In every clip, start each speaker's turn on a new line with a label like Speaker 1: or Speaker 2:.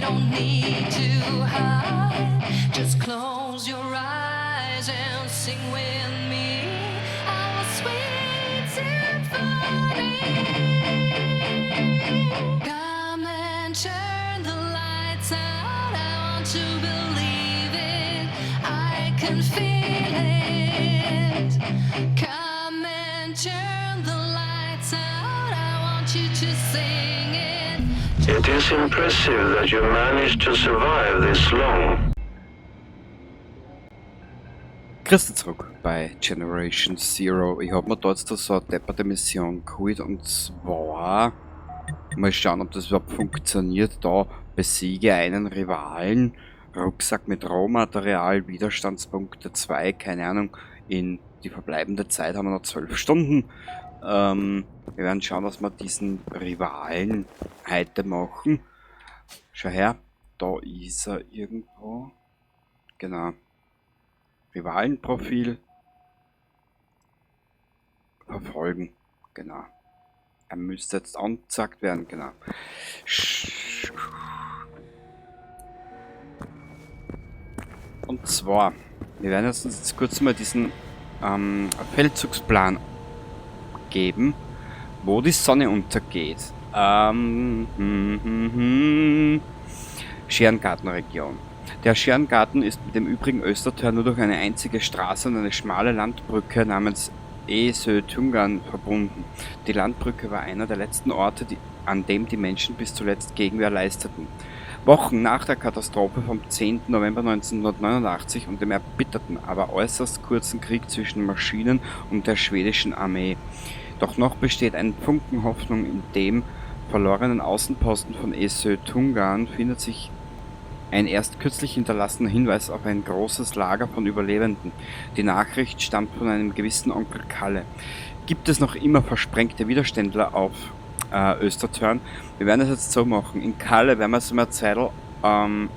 Speaker 1: don't need to hide. Just close your eyes and sing with me our sweet symphony. Come and turn the lights out. I want to believe it. I can feel it. Come and turn the lights out. I want you to sing it.
Speaker 2: It is impressive that you managed to survive this long.
Speaker 3: Christa zurück bei Generation Zero. Ich hab mir da jetzt so eine depperte Mission geholt und zwar mal schauen, ob das überhaupt funktioniert. Da besiege einen Rivalen, Rucksack mit Rohmaterial, Widerstandspunkte 2, keine Ahnung. In die verbleibende Zeit haben wir noch 12 Stunden. Wir werden schauen, dass wir diesen Rivalen heute machen. Schau her, da ist er irgendwo. Genau. Rivalenprofil. Verfolgen. Genau. Er müsste jetzt angezeigt werden, genau. Und zwar, wir werden uns jetzt kurz mal diesen Feldzugsplan geben, wo die Sonne untergeht. Scherengartenregion. Der Scherengarten ist mit dem übrigen Östertörn nur durch eine einzige Straße und eine schmale Landbrücke namens Esötungan verbunden. Die Landbrücke war einer der letzten Orte, an dem die Menschen bis zuletzt Gegenwehr leisteten. Wochen nach der Katastrophe vom 10. November 1989 und dem erbitterten, aber äußerst kurzen Krieg zwischen Maschinen und der schwedischen Armee. Doch noch besteht ein Funken Hoffnung, in dem verlorenen Außenposten von Esötungan findet sich ein erst kürzlich hinterlassener Hinweis auf ein großes Lager von Überlebenden. Die Nachricht stammt von einem gewissen Onkel Kalle. Gibt es noch immer versprengte Widerständler auf Östertörn? Wir werden das jetzt so machen. In Kalle werden wir so mal Zeitl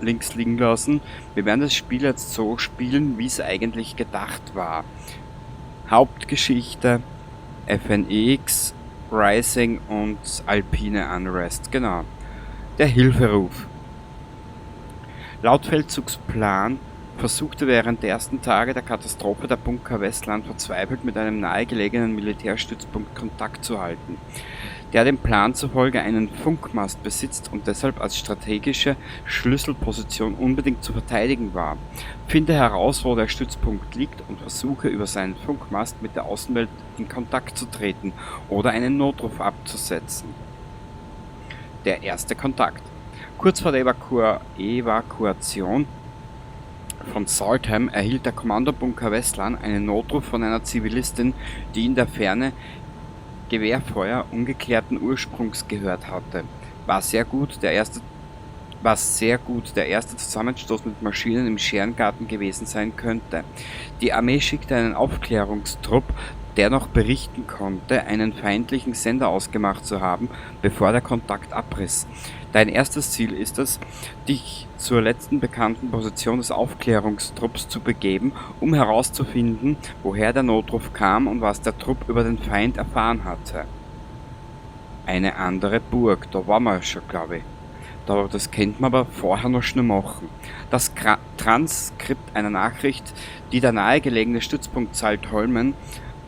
Speaker 3: links liegen lassen. Wir werden das Spiel jetzt so spielen, wie es eigentlich gedacht war. Hauptgeschichte, FNX, Rising und Alpine Unrest. Genau. Der Hilferuf. Laut Feldzugsplan versuchte während der ersten Tage der Katastrophe der Bunker Westland verzweifelt mit einem nahegelegenen Militärstützpunkt Kontakt zu halten, der dem Plan zufolge einen Funkmast besitzt und deshalb als strategische Schlüsselposition unbedingt zu verteidigen war. Finde heraus, wo der Stützpunkt liegt und versuche über seinen Funkmast mit der Außenwelt in Kontakt zu treten oder einen Notruf abzusetzen. Der erste Kontakt. Kurz vor der Evakuation von Salthamn erhielt der Kommandobunker Westland einen Notruf von einer Zivilistin, die in der Ferne Gewehrfeuer ungeklärten Ursprungs gehört hatte. War sehr gut, der erste, was sehr gut der erste Zusammenstoß mit Maschinen im Scherengarten gewesen sein könnte. Die Armee schickte einen Aufklärungstrupp, der noch berichten konnte, einen feindlichen Sender ausgemacht zu haben, bevor der Kontakt abriss. Dein erstes Ziel ist es, dich zur letzten bekannten Position des Aufklärungstrupps zu begeben, um herauszufinden, woher der Notruf kam und was der Trupp über den Feind erfahren hatte. Eine andere Burg, da waren wir schon, glaub ich. Das könnte man aber vorher noch schnell machen. Das Transkript einer Nachricht, die der nahegelegene Stützpunkt Saltholmen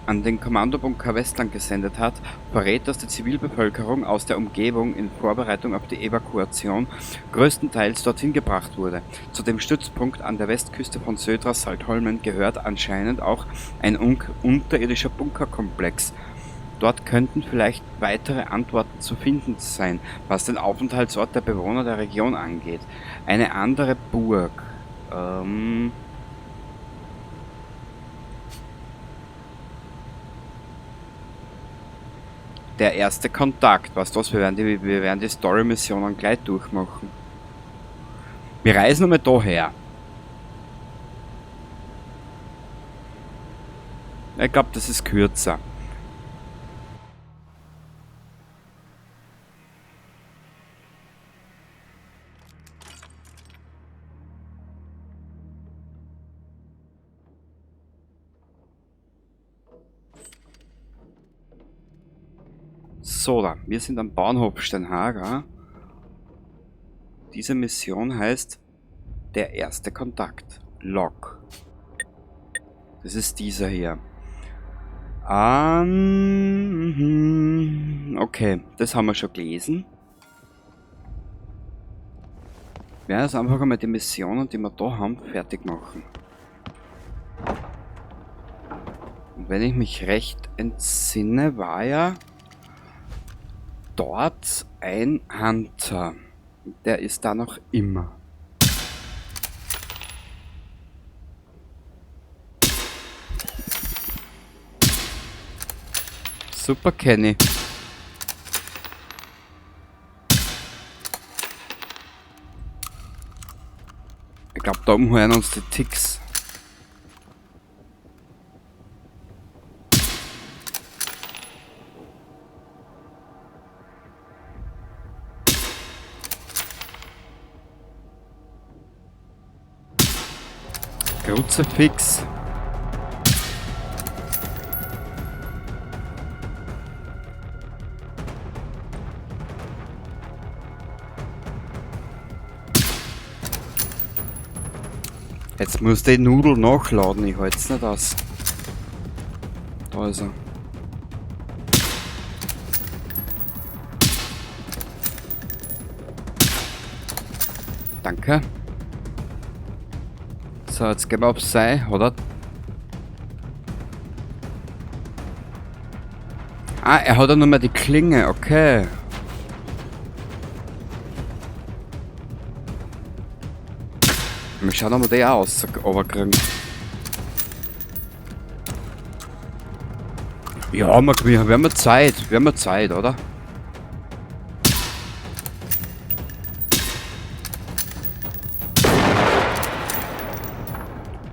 Speaker 3: an den Kommandobunker Westland gesendet hat, verrät, dass die Zivilbevölkerung aus der Umgebung in Vorbereitung auf die Evakuation größtenteils dorthin gebracht wurde. Zu dem Stützpunkt an der Westküste von Södra Saltholmen gehört anscheinend auch ein unterirdischer Bunkerkomplex. Dort könnten vielleicht weitere Antworten zu finden sein, was den Aufenthaltsort der Bewohner der Region angeht. Eine andere Burg. Der erste Kontakt, weißt du was, wir werden die Story-Missionen gleich durchmachen. Wir reisen einmal daher. Ich glaub, das ist kürzer. So, da. Wir sind am Bahnhof Steinhaga. Diese Mission heißt Der erste Kontakt. Log. Das ist dieser hier. Okay, das haben wir schon gelesen. Wir werden jetzt einfach einmal die Missionen, die wir da haben, fertig machen. Und wenn ich mich recht entsinne, war ja dort ein Hunter. Der ist da noch immer. Super, Kenny. Ich glaub, da oben hören uns die Ticks. Kruzifix. Jetzt muss die Nudel nachladen, ich halt's nicht aus. Da ist er. Danke. So, jetzt gehen wir auf Sei, oder? Ah, er hat ja nur mehr die Klinge, okay. Mal schauen, ob wir die auch runterkriegen. Ja, wir haben ja Zeit. Wir haben ja Zeit, oder?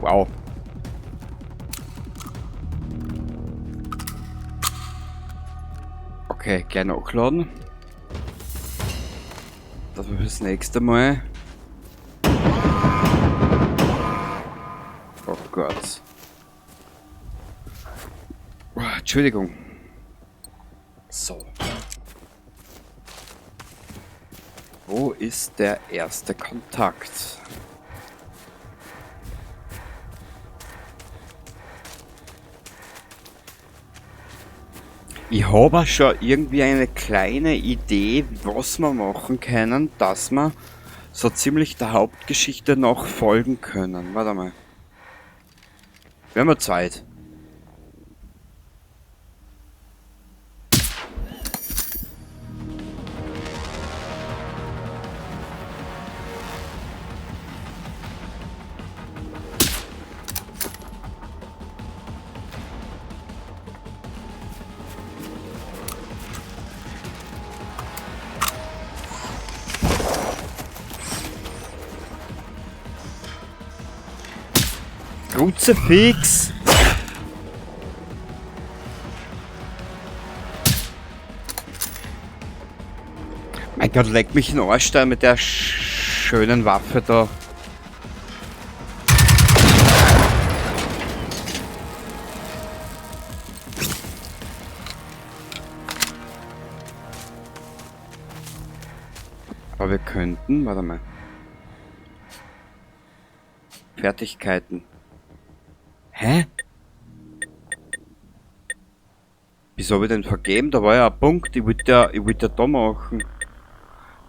Speaker 3: Wow. Okay, gleich nachladen. Das war fürs nächste Mal. Oh Gott. Oh, Entschuldigung. So. Wo ist der erste Kontakt? Ich habe auch schon irgendwie eine kleine Idee, was wir machen können, dass wir so ziemlich der Hauptgeschichte noch folgen können. Warte mal. Wir haben ja Zeit. Kruzifix! Mein Gott, leck mich in den Arsch da mit der schönen Waffe da. Aber wir könnten, warte mal. Fertigkeiten. Hä? Wieso hab ich denn vergeben? Da war ja ein Punkt. Ich wollte ja da machen.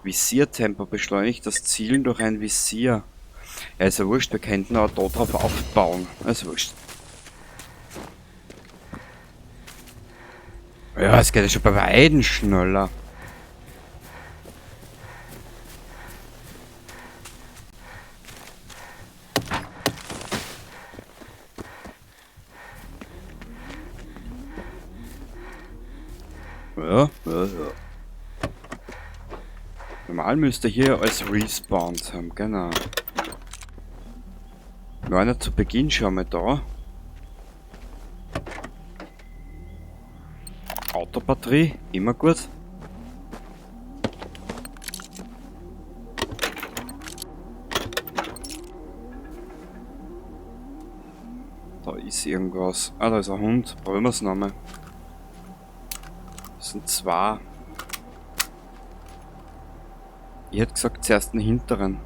Speaker 3: Visiertempo beschleunigt das Zielen durch ein Visier. Ja, ist ja wurscht, wir könnten auch da drauf aufbauen. Ist wurscht. Ja, es geht ja schon bei beiden schneller. Ja, ja, ja. Normal müsste hier als Respawns haben, genau. Wir waren ja zu Beginn schon mal da. Autobatterie, immer gut. Da ist irgendwas. Ah, da ist ein Hund. Probieren wir's nochmal. Das sind zwei. Ich hätte gesagt, zuerst den hinteren.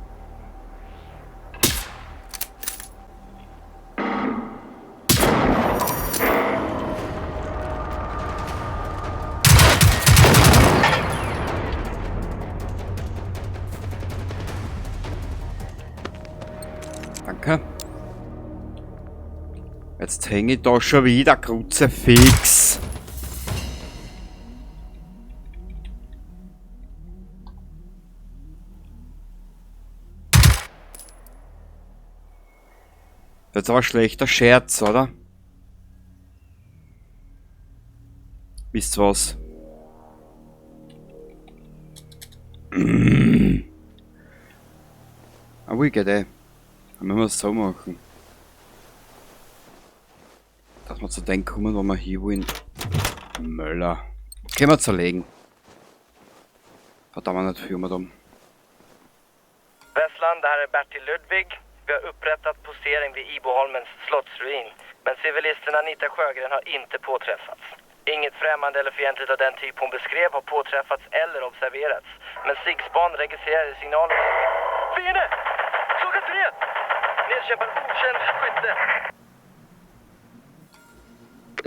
Speaker 3: Danke. Jetzt hänge ich da schon wieder, Kruzifix. Das ist aber ein schlechter Scherz, oder? Wisst ihr was? Aber ich geht eh. Dann müssen wir es so machen. Dass wir zu dem kommen, wo wir hier wollen. Möller. Können wir zerlegen. Verdammt, nicht viel mehr da.
Speaker 4: Vesslan, det här är Bertil Ludvig. Vi har upprättat postering vid Iboholmens slottsruin. Men civilisten Anita Sjögren har inte påträffats. Inget främmande eller fientligt av den typ hon beskrev har påträffats eller observerats. Men Sigspan registrerade signalen. Fiende! Klockan 3! Nedkämpar okänd skytte.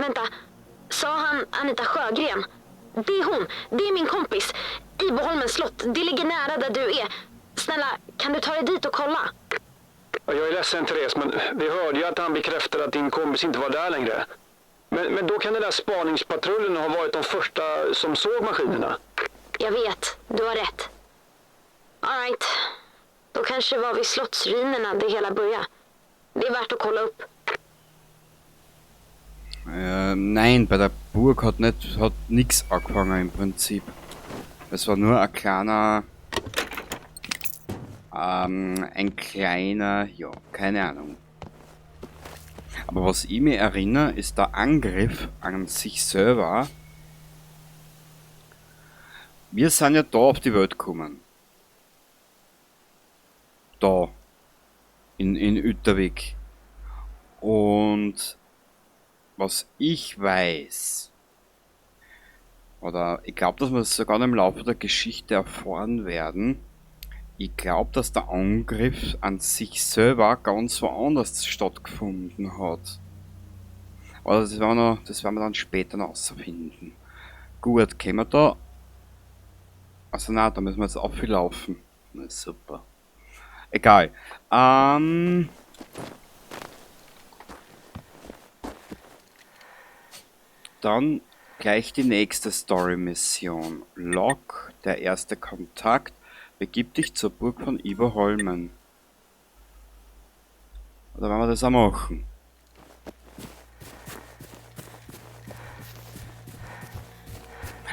Speaker 5: Vänta, sa han Anita Sjögren? Det är hon, det är min kompis. Iboholmens slott, det ligger nära där du är. Snälla, kan du ta dig dit och kolla?
Speaker 2: Ja, jag är ledsen Therese, men vi hörde ju att han bekräftade att din kompis inte var där längre. Men då kan den där spaningspatrullen ha varit de första som såg maskinerna.
Speaker 5: Jag vet, du har rätt. All right. Då kanske det var vid slottsruinerna det hela började. Det är värt att kolla upp.
Speaker 3: Nein, bei der Burg hat nicht, hat nix angefangen im Prinzip. Es war nur ein kleiner, ja, keine Ahnung. Aber was ich mir erinnere, ist der Angriff an sich selber. Wir sind ja da auf die Welt gekommen. Da. In Yttervik. Und was ich weiß, oder ich glaub, dass wir es sogar im Laufe der Geschichte erfahren werden, ich glaub, dass der Angriff an sich selber ganz woanders stattgefunden hat. Aber das werden wir dann später noch rausfinden. Gut, können wir da... Also nein, da müssen wir jetzt auflaufen. Na super. Egal. Dann gleich die nächste Story-Mission. Locke, der erste Kontakt. Begib dich zur Burg von Iboholmen. Oder wollen wir das auch machen?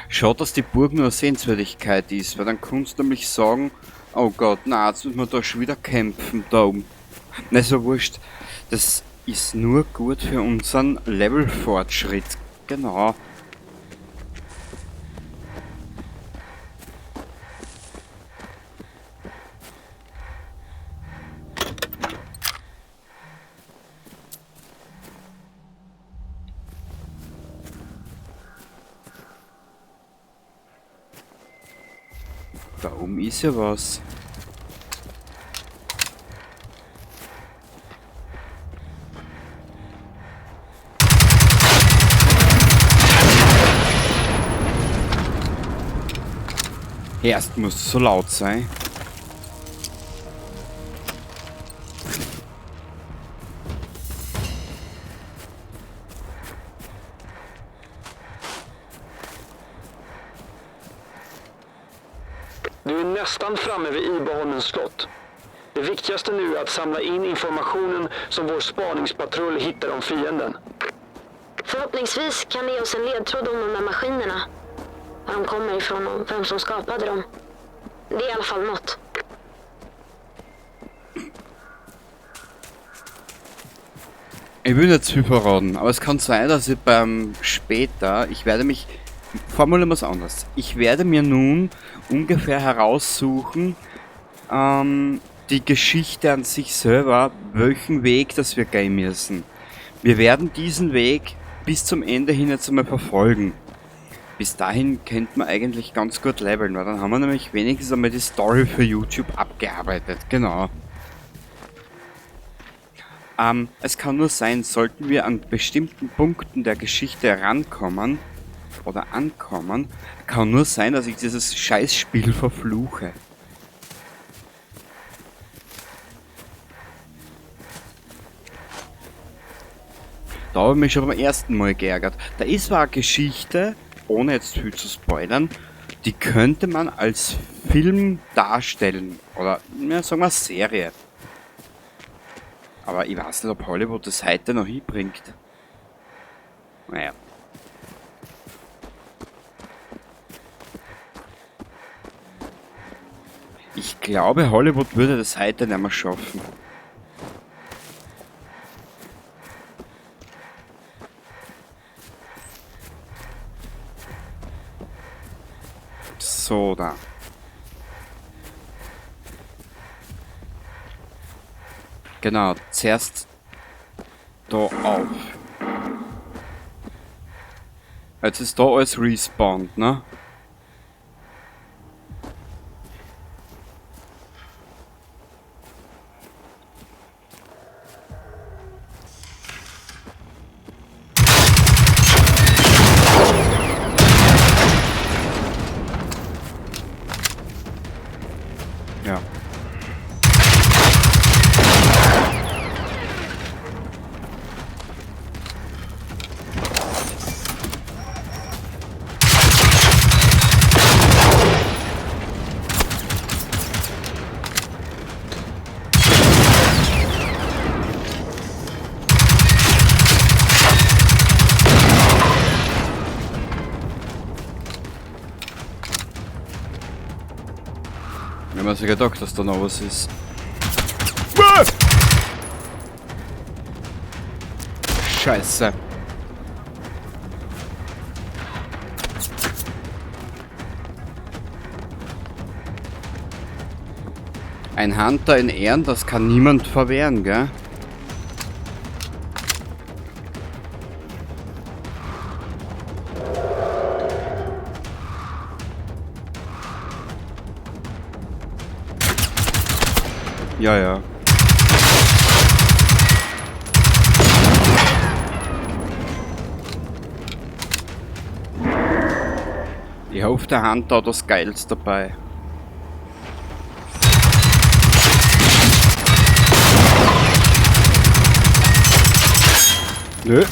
Speaker 3: Schaut, dass die Burg nur eine Sehenswürdigkeit ist, weil dann kannst du nämlich sagen, oh Gott, na, jetzt müssen wir da schon wieder kämpfen da oben. Na, ist ja wurscht. Das ist nur gut für unseren Levelfortschritt. Genau. Da oben ist ja was. Erst muss es so laut sein.
Speaker 2: Du är nästan framme vid Iboholmens slott. Det viktigaste nu är att samla in informationen som vår spaningspatrull hittar om fienden.
Speaker 5: Förhoppningsvis kan det ge oss en ledtråd om de där maskinerna. Var de kommer ifrån och vem som skapade dem. Det är i alla fall något.
Speaker 3: Ich will nicht zu viel verraten, aber es kann sein, dass ich beim später, ich werde mich, formulieren wir es anders, ich werde mir nun ungefähr heraussuchen, die Geschichte an sich selber, welchen Weg das wir gehen müssen. Wir werden diesen Weg bis zum Ende hin jetzt einmal verfolgen. Bis dahin könnte man eigentlich ganz gut leveln, weil dann haben wir nämlich wenigstens einmal die Story für YouTube abgearbeitet. Genau. Es kann nur sein, sollten wir an bestimmten Punkten der Geschichte rankommen oder ankommen, kann nur sein, dass ich dieses Scheißspiel verfluche. Da habe ich mich schon beim ersten Mal geärgert. Da ist zwar eine Geschichte, ohne jetzt viel zu spoilern, die könnte man als Film darstellen. Oder, ja, sagen wir Serie. Aber ich weiß nicht, ob Hollywood das heute noch hinbringt. Naja. Ich glaube, Hollywood würde das heute nicht mehr schaffen. So, da. Genau, zuerst da auf. Jetzt ist da alles respawned, ne? Ja. Ich hab mir so gedacht, dass da noch was ist. Ah! Scheiße. Ein Hunter in Ehren, das kann niemand verwehren, gell? Ja, ja. Ich hoffe, der Hunter hat was Geiles dabei. Nö.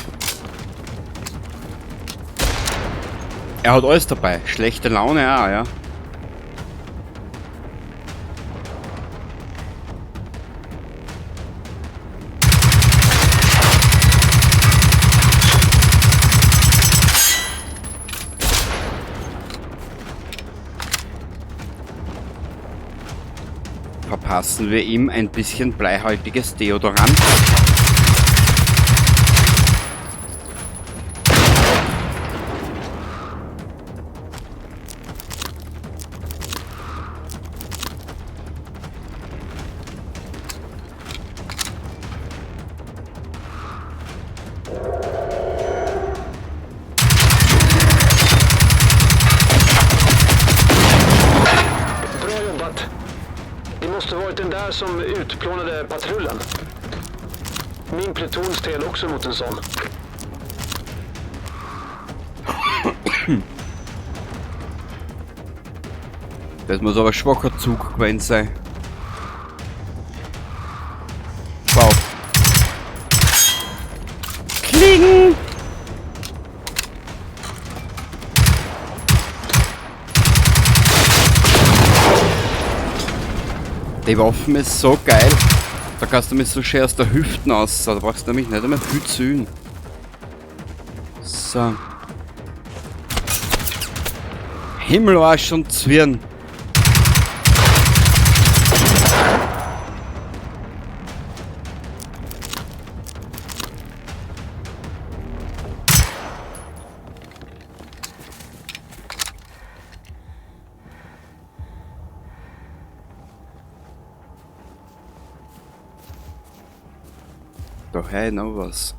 Speaker 3: Er hat alles dabei. Schlechte Laune auch, ja. Verpassen wir ihm ein bisschen bleihaltiges Deodorant.
Speaker 2: Bra jobbat. Det måste varit den där som utplånade patrullen. Min pluton stred också mot en sån.
Speaker 3: Das muss aber ein schwacher Zug gewesen sein. Wow. Kling! Die Waffen ist so geil. Da kannst du mich so schön aus der Hüften aus. Da brauchst du nämlich nicht einmal viel zünden. So. Himmelarsch und Zwirn. Da hör ich noch was.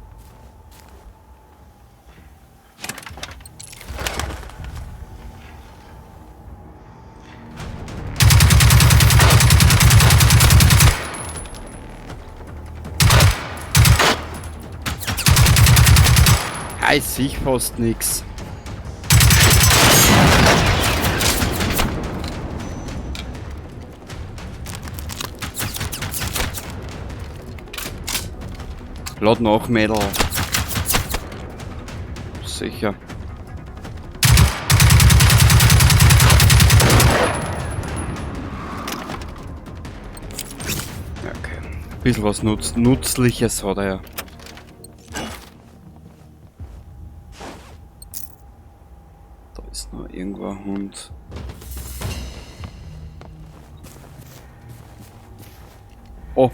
Speaker 3: Ah, ich sehe fast nix. Lad nach, Mädel. Sicher. Okay. Ein bisschen was Nützliches hat er ja. Da ist noch irgendwo ein Hund. Oh.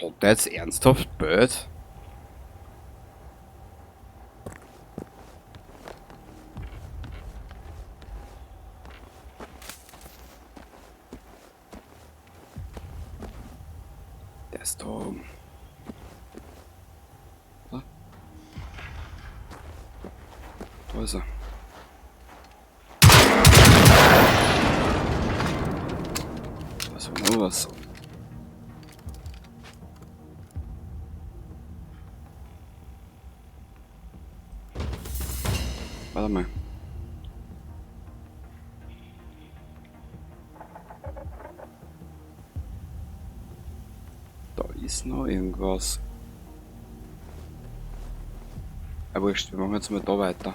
Speaker 3: Hat der jetzt ernsthaft Bird? Der ist da oben. Da. Da ist er. Da ist aber noch was. Warte mal. Da ist noch irgendwas. Aber wurscht, wir machen jetzt mal da weiter.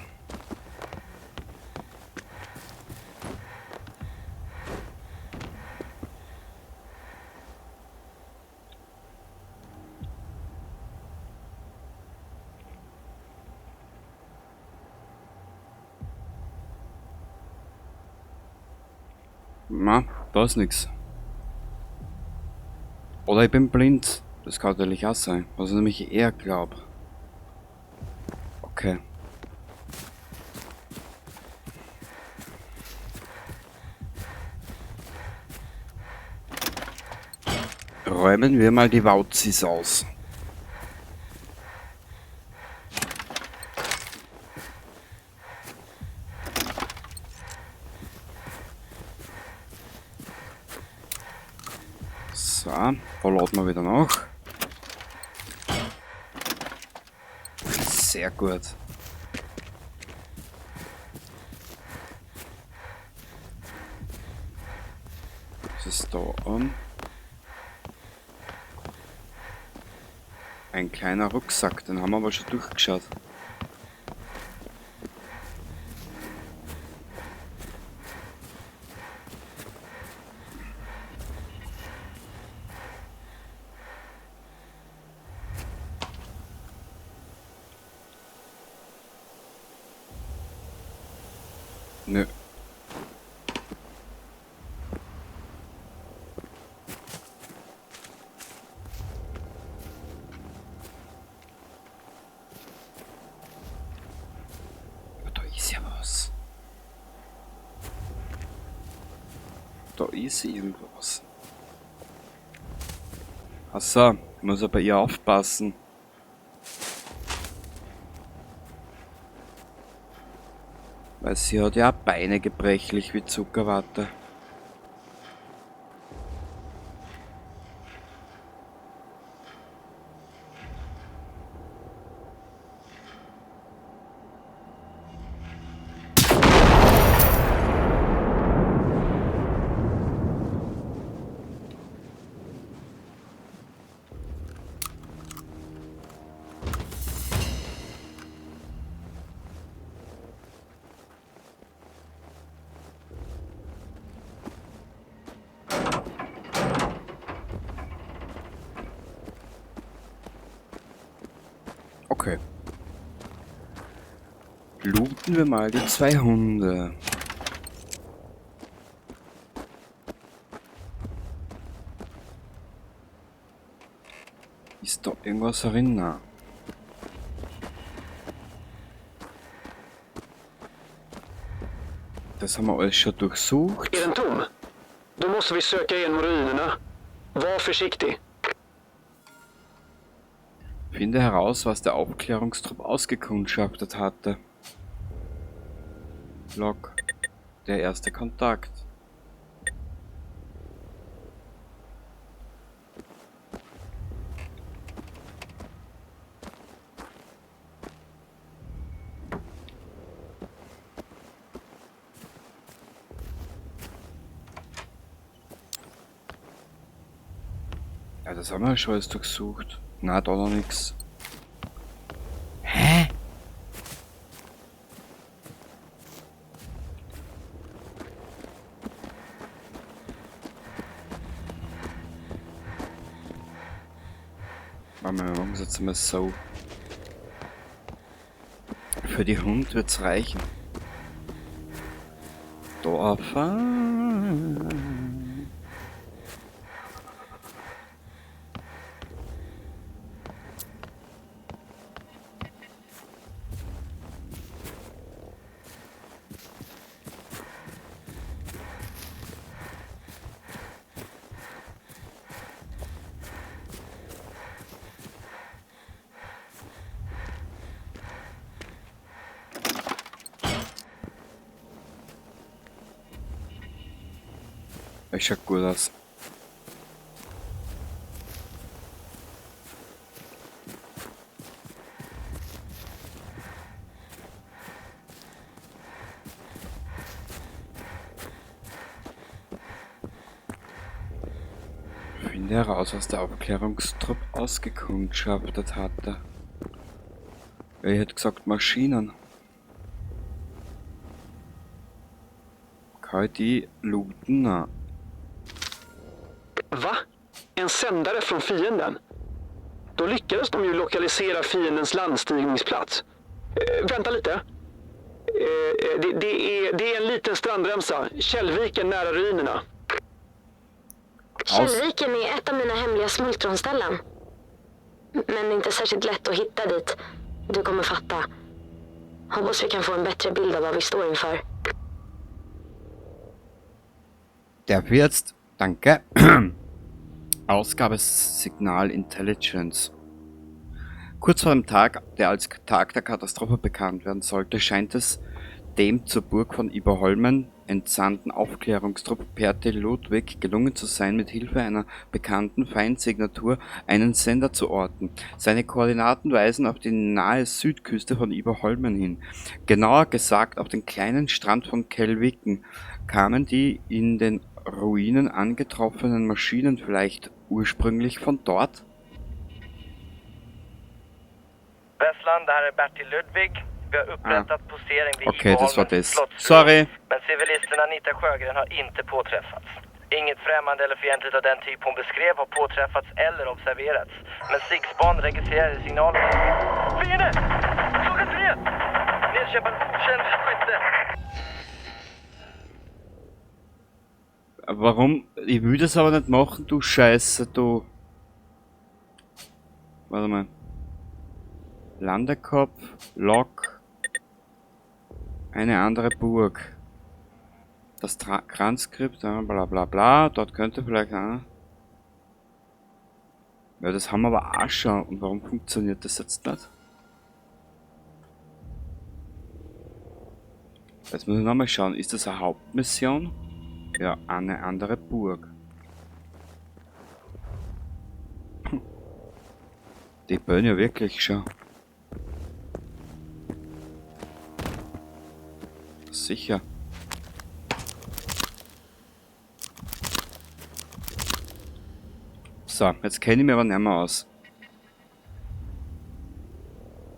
Speaker 3: Na, da ist nix. Oder ich bin blind. Das kann natürlich auch sein. Was ich nämlich eher glaub. Okay. Räumen wir mal die Wauzis aus. So, da laden wir wieder nach. Sehr gut. Was ist da an? Ein kleiner Rucksack, den haben wir aber schon durchgeschaut. Nö. Aber da ist ja was. Da ist irgendwas. Achso, ich muss ja bei ihr aufpassen. Weil sie hat ja auch Beine gebrechlich wie Zuckerwatte. Okay. Looten wir mal die zwei Hunde. Ist da irgendwas drin? Nein. Das haben wir alles schon durchsucht.
Speaker 2: Är den tom? Då måste vi söka igenom ruinerna. Var försiktig.
Speaker 3: Finde heraus, was der Aufklärungstrupp ausgekundschaftet hatte. Log. Der erste Kontakt. Ja, das haben wir schon alles durchsucht. Na, da noch nix. Hä? Warte mal, wir machen es jetzt mal so. Für die Hund wird's reichen. Da fahren. Es schaut gut aus. Finde heraus, was der Aufklärungstrupp ausgekundschaftet hatte. Ich hätte gesagt Maschinen. Kann ich die looten? Na.
Speaker 2: Va? En sändare från fienden? Då lyckades de ju lokalisera fiendens landstigningsplats. Vänta lite. Det är en liten strandremsa. Källviken nära ruinerna.
Speaker 5: Källviken är ett av mina hemliga smultronställen. Men det är inte särskilt lätt att hitta dit. Du kommer fatta. Hoppas vi kan få en bättre bild av vad vi står inför.
Speaker 3: Der wird, danke. Ausgabesignal Intelligence. Kurz vor dem Tag, der als Tag der Katastrophe bekannt werden sollte, scheint es dem zur Burg von Iboholmen entsandten Aufklärungstrupp Pertti Ludwig gelungen zu sein, mit Hilfe einer bekannten Feindsignatur einen Sender zu orten. Seine Koordinaten weisen auf die nahe Südküste von Iboholmen hin. Genauer gesagt auf den kleinen Strand von Källviken. Kamen die in den Ruinen angetroffenen Maschinen vielleicht ursprünglich von dort?
Speaker 4: Westland, det här är Bertil Ludvig. Vi har upprättat postering vid
Speaker 3: Okej, das war
Speaker 4: Iboholmens
Speaker 3: das.
Speaker 4: slottsruin.
Speaker 3: Sorry.
Speaker 4: Men civilisten Anita Sjögren har inte påträffats. Inget främmande eller fientligt av den typ hon beskrev har påträffats eller observerats. Men Sigspan registrerade signalen. Fiende! Klockan 3! Nedkämpad okänd skytte.
Speaker 3: Warum? Ich will das aber nicht machen, du Scheiße, du. Warte mal. Landekopf, Lok, eine andere Burg. Das Transkript, ja, bla bla bla, dort könnte vielleicht... Ja. Ja, das haben wir aber auch schon. Und warum funktioniert das jetzt nicht? Jetzt muss ich nochmal schauen, ist das eine Hauptmission? Ja, eine andere Burg. Die böen ja wirklich schon. Sicher. So, jetzt kenne ich mich aber nicht mehr aus.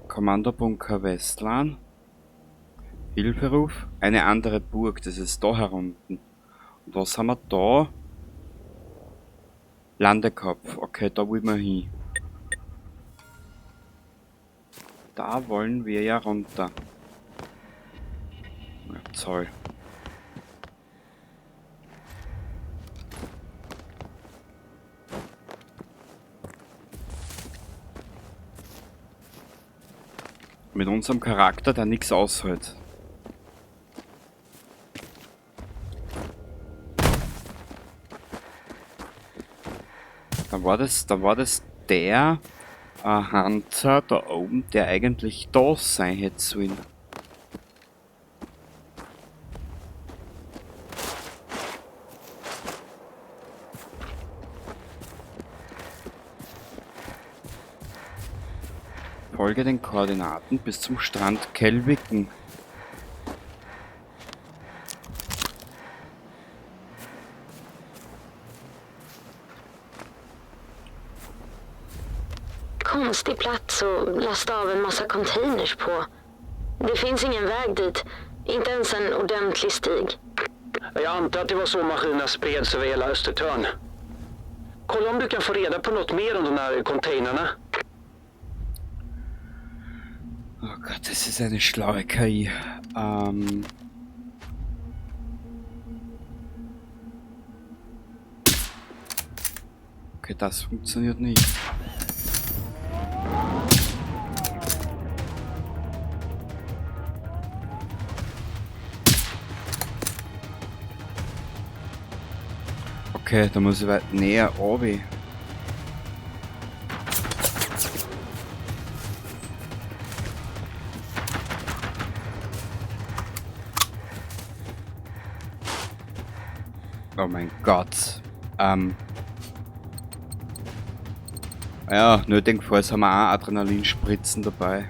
Speaker 3: Kommandobunker Westland. Hilferuf. Eine andere Burg, das ist da herunten. Und was haben wir da? Landekopf. Okay, da wollen wir hin. Da wollen wir ja runter. Ja, toll. Mit unserem Charakter, der nix aushält. Dann war das der ein Hunter da oben, der eigentlich da sein hätte sollen. Folge den Koordinaten bis zum Strand Källviken.
Speaker 5: Konstig plats att lasta av en massa containers på. Det finns ingen väg dit. Inte ens en ordentlig stig.
Speaker 2: Jag antar att det var så maskinerna spreds över hela Östertörn. Kolla om du kan få reda på något mer om de här containrarna.
Speaker 3: Oh Gott, das ist eine schlaue KI. Okay, das funktioniert nicht. Okay, da muss ich weit näher runter. Oh mein Gott. Ja, nötigenfalls haben wir auch Adrenalinspritzen dabei.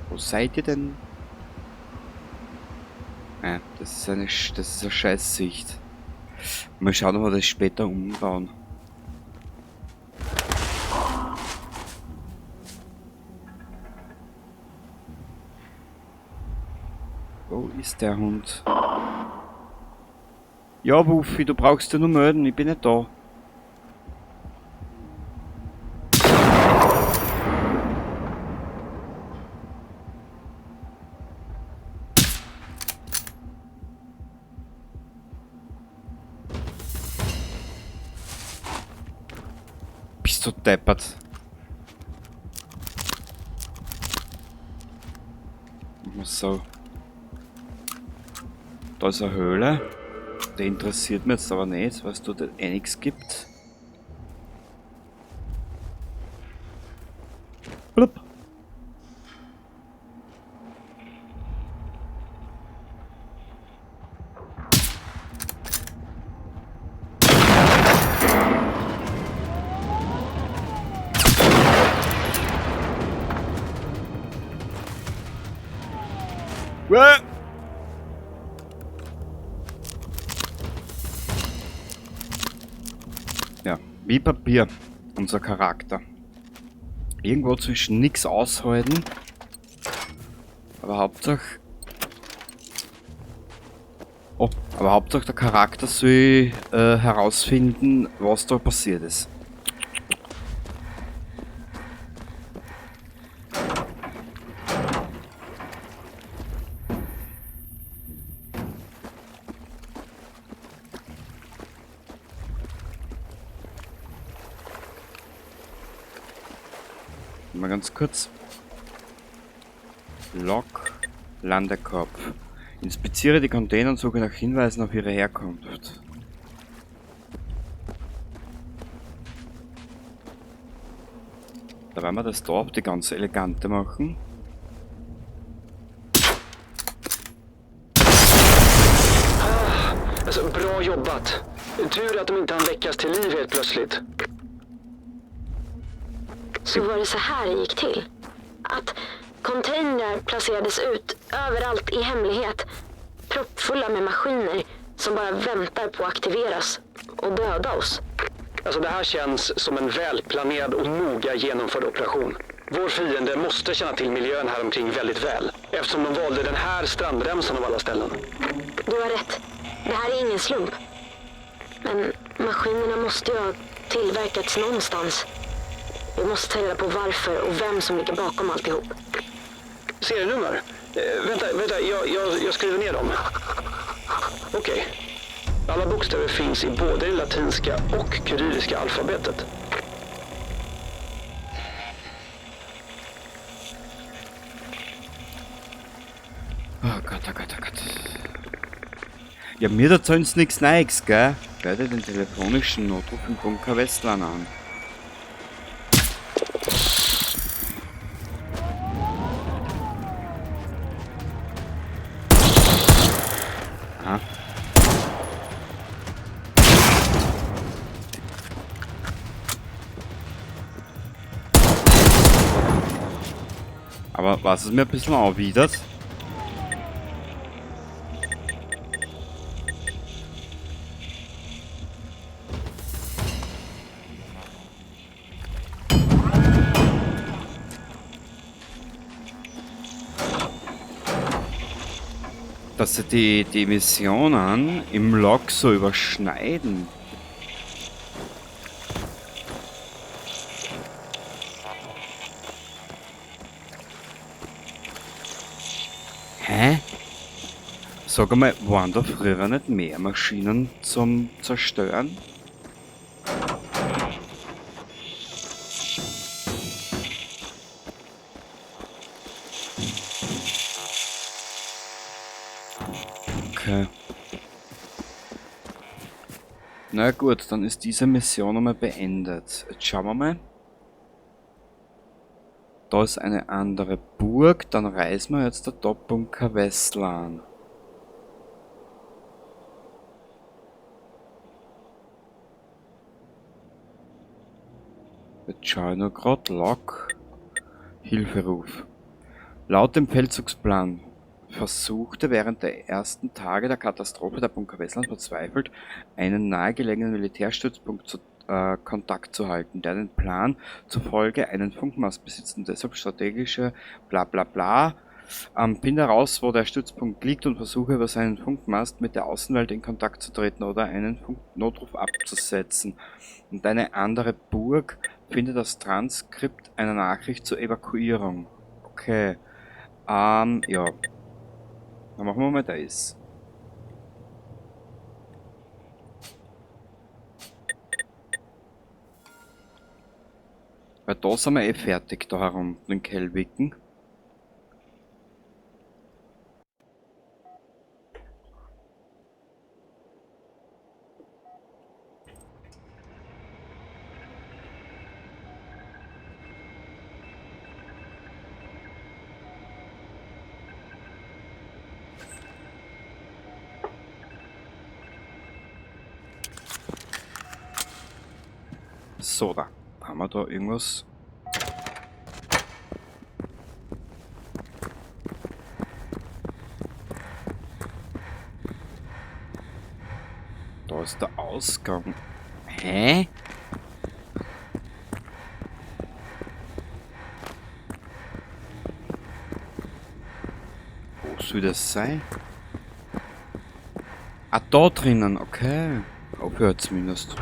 Speaker 3: Wo seid ihr denn? Ja, das ist eine Scheißsicht. Mal schauen, ob wir das später umbauen. Wo ist der Hund? Ja, Wuffi, du brauchst dich nur melden, ich bin nicht da. Bist du deppert? So. Da ist eine Höhle. Die interessiert mich jetzt aber nicht, weil es dort eh nichts gibt. Blub. Uah! Ja, wie Papier, unser Charakter. Irgendwo zwischen nix aushalten, aber Hauptsache... Oh, aber Hauptsache der Charakter soll herausfinden, was da passiert ist. Mal ganz kurz. Lok, Landekopf. Inspiziere die Container und suche nach Hinweisen auf ihre Herkunft. Da werden wir das Dorf die ganz elegante machen.
Speaker 2: Ah, also bra jobbat. Tur att de inte hann väckas till liv helt plötsligt.
Speaker 5: Så var det så här det gick till. Att containrar placerades ut överallt i hemlighet. Proppfulla med maskiner som bara väntar på att aktiveras och döda oss.
Speaker 2: Alltså det här känns som en välplanerad och noga genomförd operation. Vår fiende måste känna till miljön här omkring väldigt väl, eftersom de valde den här strandremsan av alla ställen.
Speaker 5: Du har rätt. Det här är ingen slump. Men maskinerna måste ju ha tillverkats någonstans. Vi måste ta reda på varför och vem som ligger bakom alltihop.
Speaker 2: Serienummer? Vänta, jag skriver ner dem. Okej. Alla bokstäver finns i både det latinska och kyrilliska alfabetet.
Speaker 3: Oh Gott, oh Gott, oh Gott. Ja, mir erzählen's nix Neues, gell? Hör dir den telefonischen Notruf im Bunker Westland an. Aha. Aber was es mir ein bisschen anwidert, dass sie die Missionen im Log so überschneiden. Hä? Sag einmal, waren da früher nicht mehr Maschinen zum Zerstören? Okay. Na gut, dann ist diese Mission einmal beendet. Jetzt schauen wir mal. Da ist eine andere Burg, dann reisen wir jetzt der Top-Bunker Westland. Jetzt schaue ich noch grad. Log. Hilferuf. Laut dem Feldzugsplan versuchte während der ersten Tage der Katastrophe der Bunker Westland verzweifelt, einen nahegelegenen Militärstützpunkt zu Kontakt zu halten, der den Plan zufolge einen Funkmast besitzt und deshalb strategische bla bla bla. Finde heraus, wo der Stützpunkt liegt und versuche über seinen Funkmast mit der Außenwelt in Kontakt zu treten oder einen Funknotruf abzusetzen. Und eine andere Burg finde das Transkript einer Nachricht zur Evakuierung. Okay. Ja. Dann machen wir mal das. Weil da sind wir eh fertig, da herum, den Kellwicken. So, da. Haben wir da irgendwas? Da ist der Ausgang. Hä? Wo soll das sein? Ah, da drinnen, okay. Aufhört zumindest.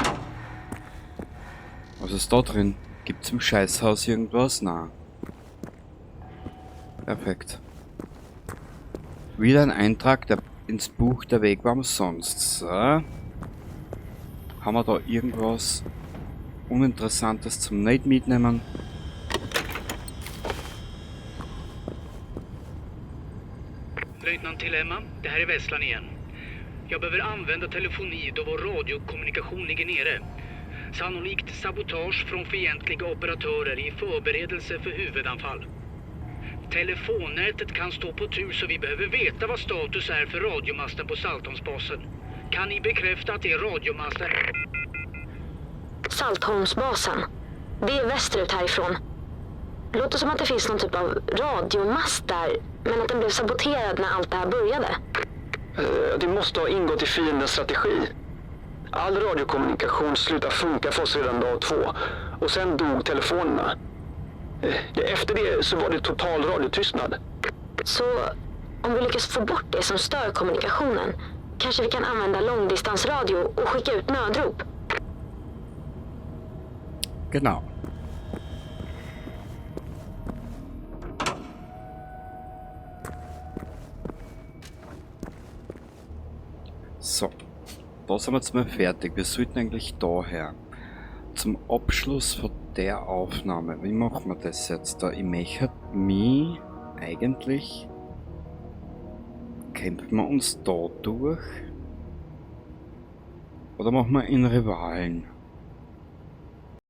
Speaker 3: Was ist da drin? Gibt's im Scheißhaus irgendwas? Na. Perfekt. Wieder ein Eintrag ins Buch Der Weg war umsonst. So. Haben wir da irgendwas Uninteressantes zum nicht mitnehmen?
Speaker 6: Löjtnant till Emma, det här är Vesslan igen. Jag behöver använda telefoni då vår radiokommunikation ligger nere. Sannolikt sabotage från fientliga operatörer i förberedelse för huvudanfall. Telefonnätet kan stå på tur så vi behöver veta vad status är för radiomasten på Saltholmsbasen. Kan ni bekräfta att det är radiomasten?
Speaker 5: Saltholmsbasen. Det är västerut härifrån. Låter som att det finns någon typ av radiomast där, men att den blev saboterad när allt det här började.
Speaker 2: Det måste ha ingått i fiendens strategi. All radiokommunikation slutade funka för oss redan dag 2. Och sen dog telefonerna. Efter det så var det total radiotystnad.
Speaker 5: Så om vi lyckas få bort det som stör kommunikationen kanske vi kan använda långdistansradio och skicka ut nödrop.
Speaker 3: Genau. So, da sind wir jetzt mal fertig. Wir sollten eigentlich daher. Zum Abschluss von der Aufnahme. Wie machen wir das jetzt da? Ich möchte mich eigentlich... Kämpfen wir uns da durch? Oder machen wir in Rivalen?